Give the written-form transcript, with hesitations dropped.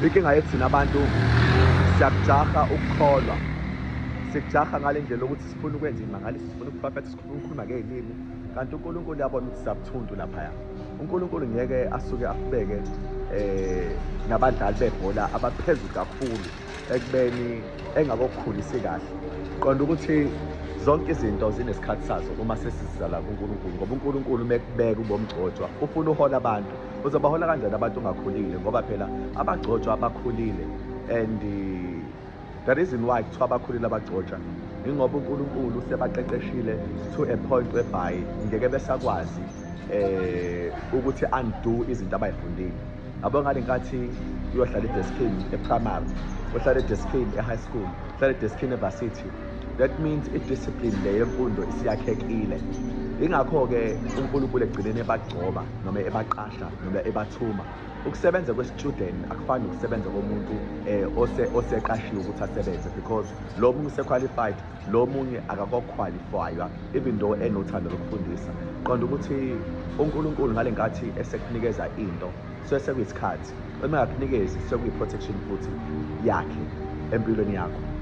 Inkinga yethu thina abantu siyakujaha ukukholwa, sikujaha ngale ndlela yokuthi sifuna ukwenza imangaliso, sifuna ukuprofetha, sifuna ukukhuluma ngey'limi, kanti uNkulunkulu uyabona ukuthi siyabuthuntu laphaya. UNkulunkulu ngeke asuke asibeke nabadlali bebhola abaphezulu kakhulu ekubeni engakokukhulisi kahle. Qonda ukuthi zonke izinto zinesikhathi sazo uma sesizala kuNkulunkulu, ngoba uNkulunkulu uma ekubeka ubomgcotshwa ufuna uhola abantu. Uzobahola kanjani abantu ungakhulile? Ngoba phela abagcotshwa abakhulile, and the reason why kuthiwa abakhulile abagcotshwa ingoba uNkulunkulu usebaqeqeshile to a point whereby ngeke besakwazi ukuthi undo izinto abayifundile. Yabo, ngale nkathi uyohlala edeskini e-primary, uhlala edeskini e-high school, uhlala edeskini e-varsity, that means i-discipline le yemfundo isiyakhekile. Ingakho-ke uNkulunkulu ekugcineni ebagcoba noma ebaqasha noma ebathuma. Ukusebenza kwe-student akufani nokusebenza komuntu oseqashiwe ukuthi asebenze, because lo munye use-qualified, lo munye akako-qualifywa even though enothando lokufundisa. Qonda ukuthi uNkulunkulu ngale nkathi esekunikeza into, sekuyisikhathi, uma engakunikezi sekuyi-protection futhi yakhe empilweni yakho.